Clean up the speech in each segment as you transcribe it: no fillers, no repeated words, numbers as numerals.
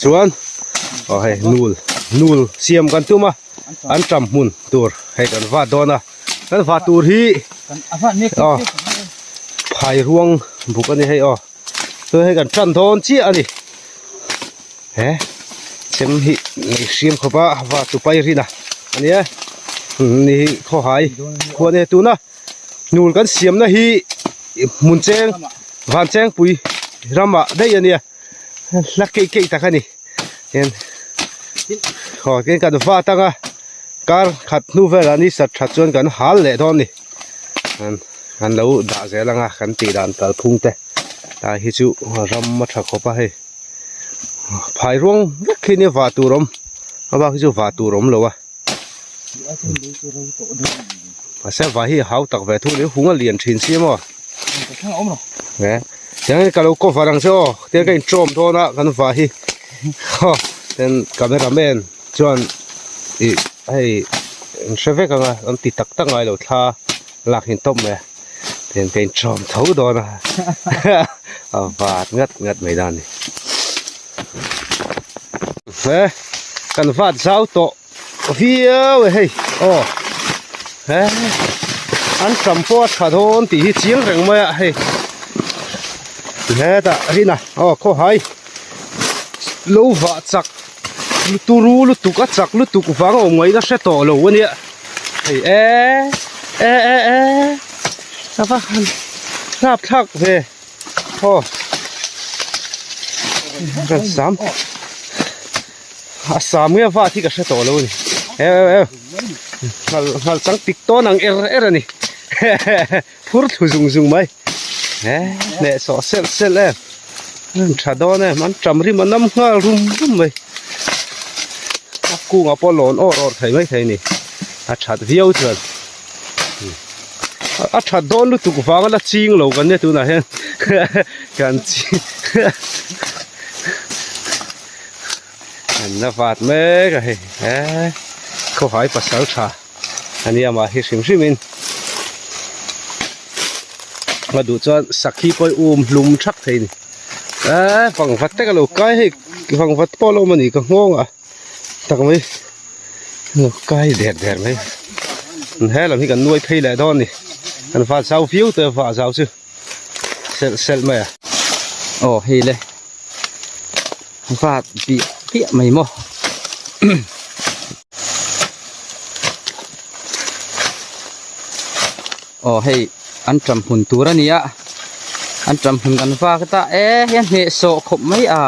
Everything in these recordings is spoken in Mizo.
Chuan aw hei nul nul siam kan tum a an tam hmun tur hei kan vat dawn a kan vat tur hi aw phai ruang buk a ni hei aw chuan hei kan tan dawn chiah a ni he chem hi nei hriam khawp a va chu pai rin a ania ni hi khawhai khua a ni tuna nul kan siamna hi hmun cheng van chengpui ramah daih a nia. Hla keih keih tak a ni tin aw tin kan va atanga kar khat hnu velah ni sat that chuan kan hal leh dawn a ni kan lo dah zel anga kan tih dan kalphung te tlai hi chu ram a tha khawp a hei phai ruang vek hi nia vah tur awm a bak hi chu vah tur awm lo a mahse vah hi a hau tak ve thung a ni hung a lian thin si maw. Tiangin ka lo cover ang che aw tiang ka intawm dawn a kan vah hi aw ten camera man chuan ih hei an hre vek ang a an ti tak tak ngai lo thla lak hi an tawp mai a tiang ka intawm tho dawn a a vat ngat ngat mai dan a ni he kan vat zau tawh. Viau e hei aw he an tam pawh a tha dawn tih hi chiang reng mai a hei hetah rina aw khawhai lo vah chak turu lutuk a chak lutuk vang a awm ngaihna hre tawh lo a nia hei e e e e a va han hlap thlak ve. Aw kan sam a sam nge vat hi ka hre tawh lo a ni eu eu eu nghal nghal chang pik tawn ang er er a ni phur thlu zung zung mai he hneh sawh selh selh em an tha dawn em an tam rim a nam nghal rum rum mai a kungah pawh lawn awr awr thei mai thei a ni a that viau chuan. A that dawn lutuk vang a la ching lo kan nia tunah hian kan ching an la vat mek a hei he khawhai pasal tha a nia mah hi hrim hrim in a duh chuan sakhi pawh hi um hlum thak thei a ni eee vangvat te ka lo kai hei vangvat pawh a lo awm a ni ka nghawng a. Tak mai lo kai der der mai he lam hi kan nuai phei leh dawn a ni kan va zau viau tawh a vah zau chu selh selh mai a. Aw hei le vat piah piah mai maw aw hei an ṭam hun tur a ni a an ṭam hun kan vak ta e hei a hnehsawh khawp mai a.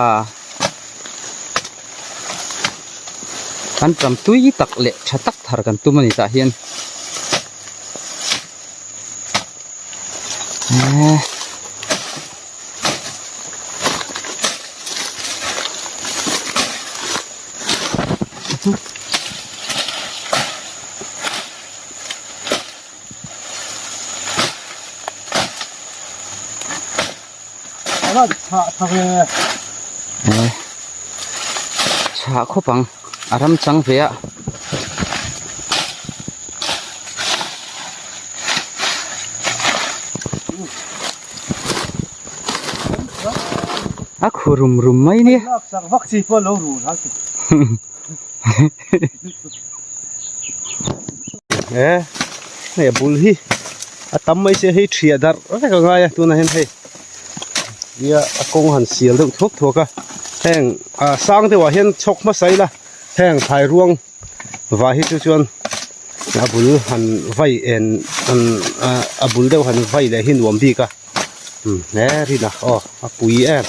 An ṭam tui tak leh ṭha tak thar kan tum a ni tah hian eee. Chhah khawp ang a ram chang ve a. A khu rum rum mai nia. E hei a bul hi a tam mai sia hei thiah darh vek a ngai a tunah hian hei nia a kawng han sial deuh thuak thuak a heng ah sang deuhah hian chhawk hmasa ila heng phai ruang vah hi chu chuan a bul han vai en an ah a bul deuh han vai leh hi nuam bik a umm he rin a aw a pui em.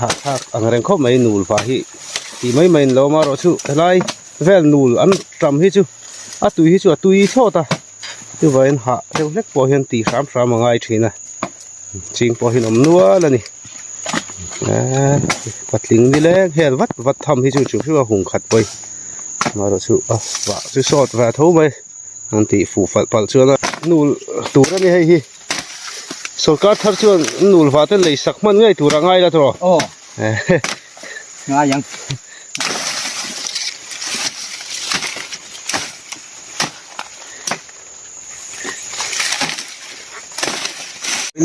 Hahthlak ang reng khawp mai nul vah hi tih mai mai an lo awm a erawh chu helai vel nul an tam hi chu a tui hi chu a tui thlawt a chuvangin hah deuh hlek pawh hian tih hram hram a ngai thin a ching pawh hi an awm nual a ni eee patling nileng hel vat vat tham hi chu chu chu a hung khat pawh hi amaherawhchu a vah chu sawt ve tho mai. An tih fuh falh palh chuan a nul tur a ni hei hi sawrkar thar chuan nul vah te lei sak hman ngei tur a ngai la tawh aw ngai ang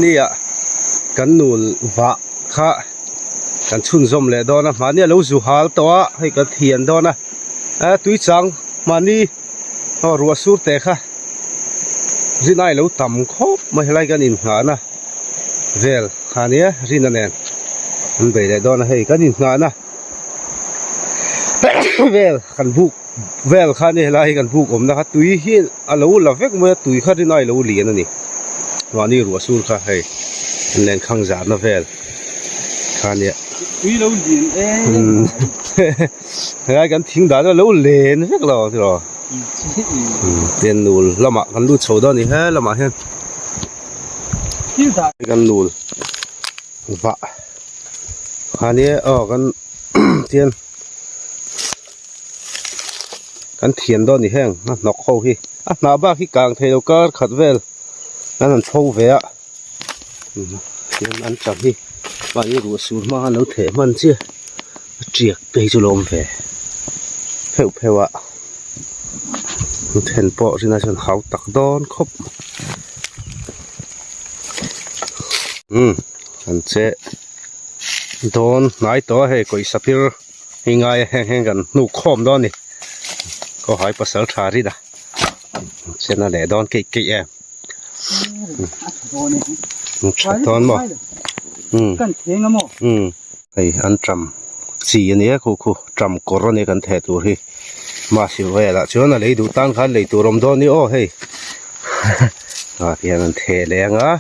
nia. Kan nul vah kha kan chhunzawm leh dawn a, mahni a lo zu hal tawh a, hei kan thian dawn a, a tui chang mahni aw ruah sur teh kha rinai lo tam khawp mai helai kan inngahna vel kha nia rina nen an bei leh dawn a hei kan inngahna vel kan buk vel kha nia helai hi kan buk awmna kha tui hi a lo la vek mai a tui kha rinai lo lian a ni mahni ruah sur kha hei an lenkhang zahna vel kha nia tui lo lian em helai kan thing dan a lo len vek lo tiraw ten nul lamah kan lut chho dawn a ni he lamah hian kan nul vah kha nia aw kan tian kan thian dawn a ni heng a hnawk ho hi a hnah bak hi kang thei lo kar khat vel an han chho ve a tian an tang hi mahni ruah sur hma khan lo theh hman chiah a tiak te hi chu lo awm ve pheuh pheuh a then pawh rinah chuan hau tak dawn khawp umm an che dawn hnai tawh a hei kawih sapir hi ngai a heng heng kan hnuk khawm dawn a ni khawhai pasal tha rin a chen a leh dawn keih keih em tha dawn maw umm umm hei an ṭam chi a nia khu khu ṭam kawr a nia kan theh tur hi mahse velah chuan a lei duh tan khan lei tur awm dawn a ni aw hei ah tihian an theh leh ang a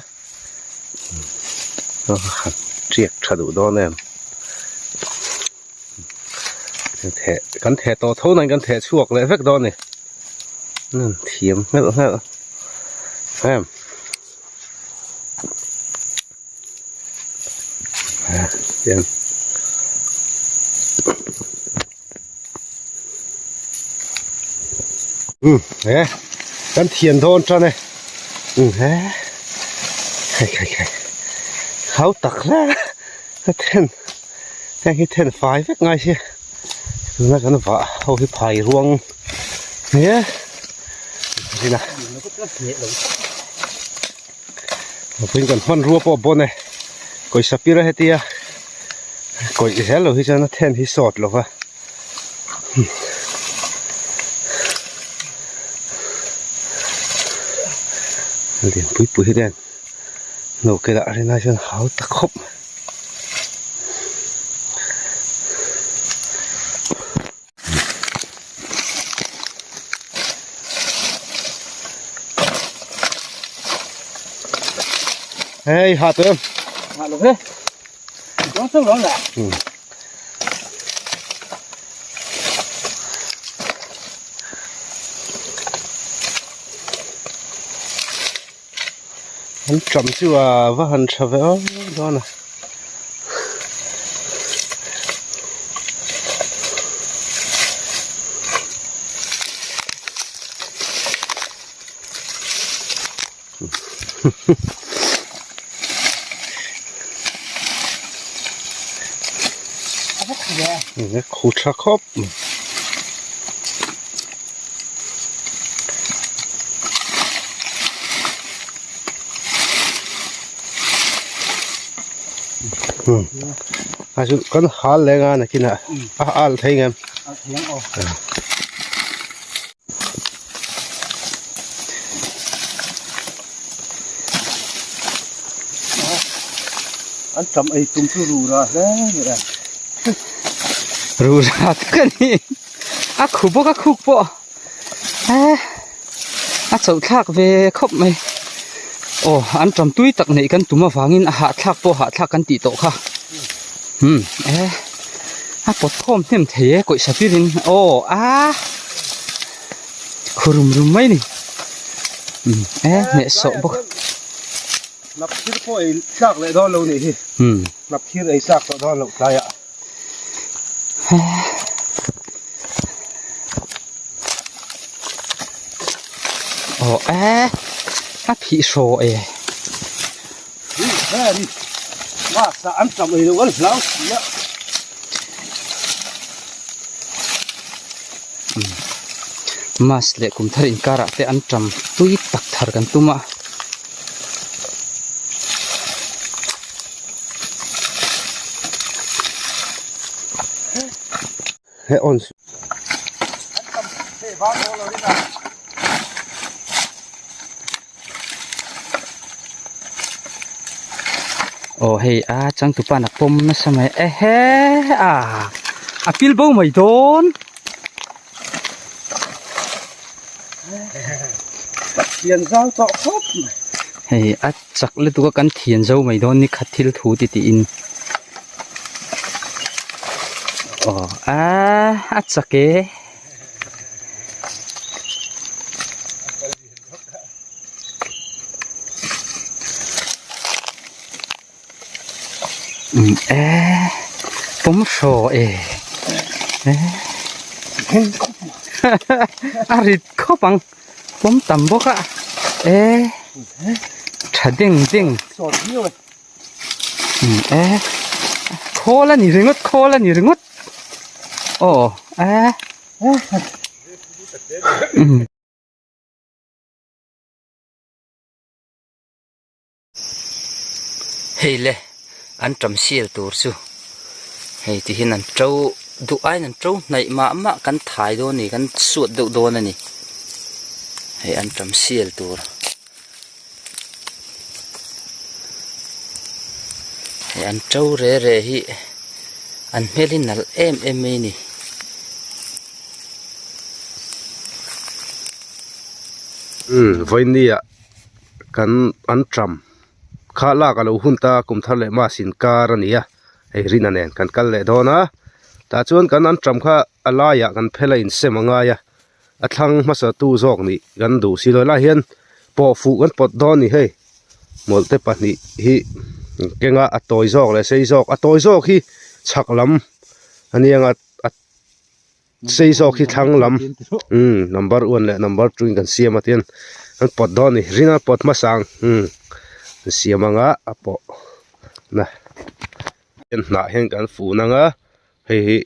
tiak tha duh dawn em theh kan theh tawh tho nain kan theh chhuak leh vek dawn a ni thiam nghelh nghelh em. Um he kan thian dawn tan e um he khai khai khai hau tak hle a then heng hi then fai vek ngai sia tuna kan vah ho hi phai ruang he rina. Vawiin kan hmanrua pawh a bawn e pawisa pir a hetia kawih zel lo hi chuan a then hi sawt lo va lian pui pui hi ten no ke lah rinai chuan hau ta khawp mai. Hei hạ tụi em. Hạ được thế. Nó sâu lắm là. Ừ. An ṭam chu a va han ṭha ve aw dawn a. Khu tha khawp. A chu kan hal leh nga nakinah a al thei ngem. An tam ei tum chu ru ra hle ni e. Ru ra tak a ni. A khu bawk a khuk pawh. Eh a chauh thlak ve khawp mai. Aw an tam tui tak neih kan tum avangin a hahthlak pawh hahthlak kan tih tawh kha. Hmm eh a pawt khawm hnem thei e kawih sapirin aw a khu rum rum mai ni. Hmm eh hnehsawh bawk. Hnap thir pawh ei tlak leh dawn lo nih hi. Hmm. Hnap thir ei tlak tawh dawn loh tlaiah. Aw eh a phih hraw e. An tam ei lo an hlau si a. Mas leh kum thar inkarah te an tam tui tak thar kan tum a. He on su. Aw hei a changtupa na pawm nasa mai ehe a a pil bo mai dawn. Thian zau tawh khawp mai. Hei a chak lutuk a kan thian zo mai dawn ni khat thil thu ti tiin. Aw a a chak e. E pawm hraw e a rit khawp ang pawm tam bawk a e tha deng deng e khawl a ni ringawt khawl a ni ringawt aw e. Hei le an tam sial tur chu hei ti hian an to duh aiin an to hnaih mah mah kan thai dawn a ni kan suat deuh dawn a ni hei an tam sial tur hei an to re re hi an hmel hi nalh em em mai a ni. Umm vawinia kan an tram kha lak alo hun ta kum thar leh mass in kar a ni a hei rina nen kan kal leh dawn a tah chuan kan an tram kha a laiah kan phel a insem a ngai a a thlang hmasa tu zawk nih kan duh si lo helaiah hian pawh fuh kan pawt dawn a ni hei hmawlh te pahnih hi kenga a tawi zawk leh sei zawk a tawi zawk hi chhak lam a nia nga a. Sei zawk hi thlang lam umm number one leh number two in kan siam a tian an pawt dawn a ni rin a pawt hmasa ang umm an siam anga a pawh na hian hnah hian kan fun anga hei hi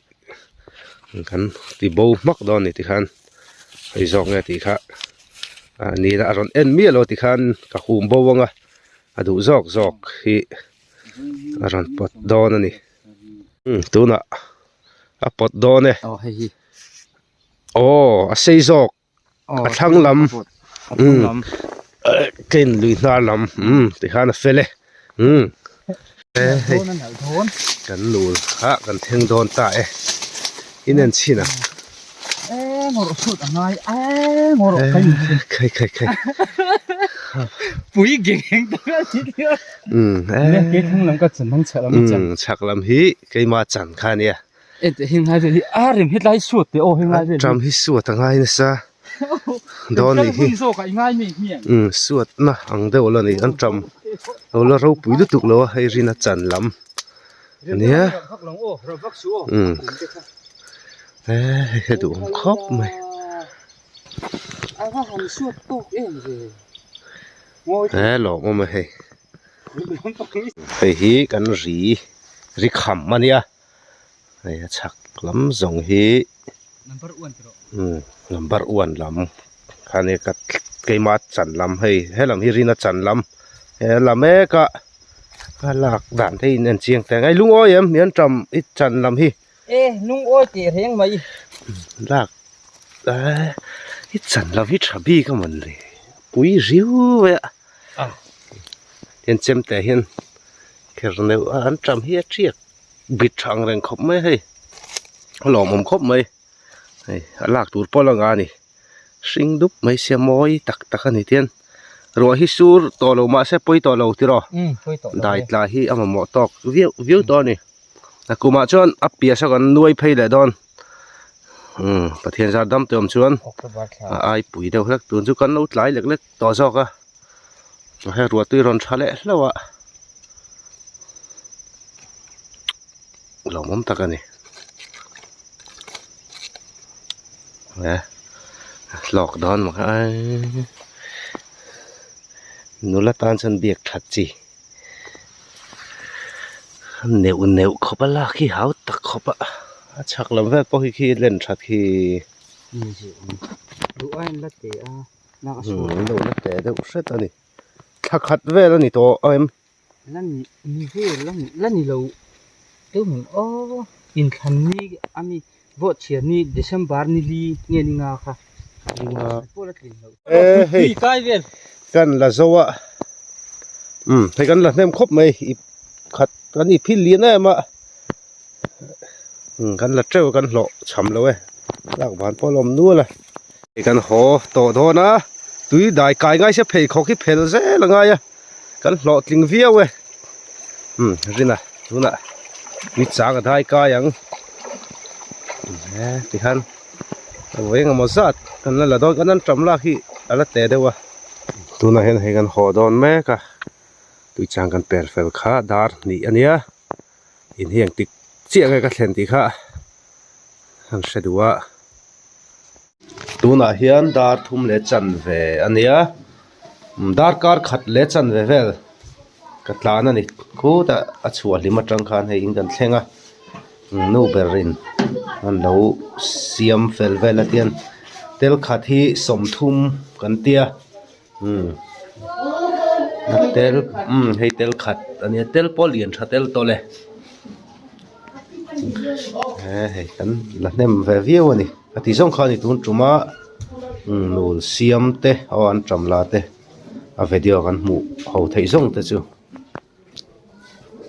kan ti bo hmak dawn a ni tikhan hei zawk nge tih kha a ni a rawn en miah lo tikhan ka hum bo anga a duh zawk zawk hi a rawn pawt dawn a ni umm tunah. a pawt dawn e aw hei hi aw a sei zawk a thlang lam umm ka in lui hnar lam umm tikhan a fel e umm hei kan nul kha kan thleng dawn ta e in en chhin ang khai khai khai pui geng umm umm chhak lam hi keima chan kha ania. Ente heng lai vel hi a rem hetlai suat teh aw heng lai vel hi. Tram hi suat a ngai nasa dawn nih hi. Zawk ah i ngai mi hmiang. Umm suat na ang deuh la ni an tram lo la ropui lutuk lo a hei rin a chan lam ania umm he hei duhawm khawp mai. A va han suat tawk em ve. He lawmawm a hei. Hei hi kan ri ri kham a nia hei a chhak lam zawng hi umm number one lam kha nia ka keima chan lam hei helam hi rina chan lam he la mek a a lak dan te in en chiang teh ang ei lungawi em mi an tam i chan lam hi. E lungawi teh reng mai. Lak i chan lam hi tha bik a mawn le pui riau mai a. Hian chemte hian kher neuh a an tam hi a tiak bit tha ang reng khawp mai a hei a lawmawm khawp mai hei a lak tur pawh la nga a ni hring dup mai sia mawi tak tak a ni tian ruah hi sur tawh lo mahse pawi tawh lo tiraw dai tla hi a mamawh tawk viau viau tawh a ni a kumah chuan a piasa kan nuai phei leh dawn. Umm Pathian zar dam te awm chuan a ai pui deuh hlek tun chu kan lo tlai lek lek tawh zawk a hei ruah tui rawn tha leh hlauh a lawmawm tak a ni e hlawk dawn mak a nula tan chuan biak that chi. Neuh neuh khawp a lak hi hau tak khawp a a chhak lam vel pawh hi khi len that khi umm lo la teh deuh hret a ni thla khat vel a ni tawh a em. La ni ni vel la ni la ni lo deuh ang aw inthlan ni a mi. Vawt chhiar ni December ni li nge ni nga kha pawh la tlin loh. E hei Tui kai vel. Kan la zo a umm hei kan la hnem khawp mai ip khat kan ip hi lian em a umm kan la teuh a kan hlawh cham lo e lak van pawh a lawm nual a. Hei kan haw tawh dawn a tui dai kai ngai se pheikhawk hi phel zel a ngai a. Kan hlawhtling viau e. Umm Rina tunah mi chang a dai kai ang. E tikhan a vawi engemaw zat kan la la dawn kan an tam lak hi a la teh deuh a. Tunah hian hei kan haw dawn mek a tuichang kan per fel kha dar hnih a nia in hi engtik chiah nge ka thlen tih kha an hre duh a. Tunah hian dar thum leh chanve a nia darkar khat leh chanve vel ka tlan a ni khutah a chhuah hlim atang khan hei in kan thleng a nu berin an lo siam fel vel a tian tel khat hi sawmthum kan tia umm tel umm hei tel khat a nia tel pawh lian tha tel tawlh e he hei kan la hnem ve viau a ni a tih zawng kha a ni tun tuma nul siam te aw an tam la te a video kan hmuh ho theih zawng te chu.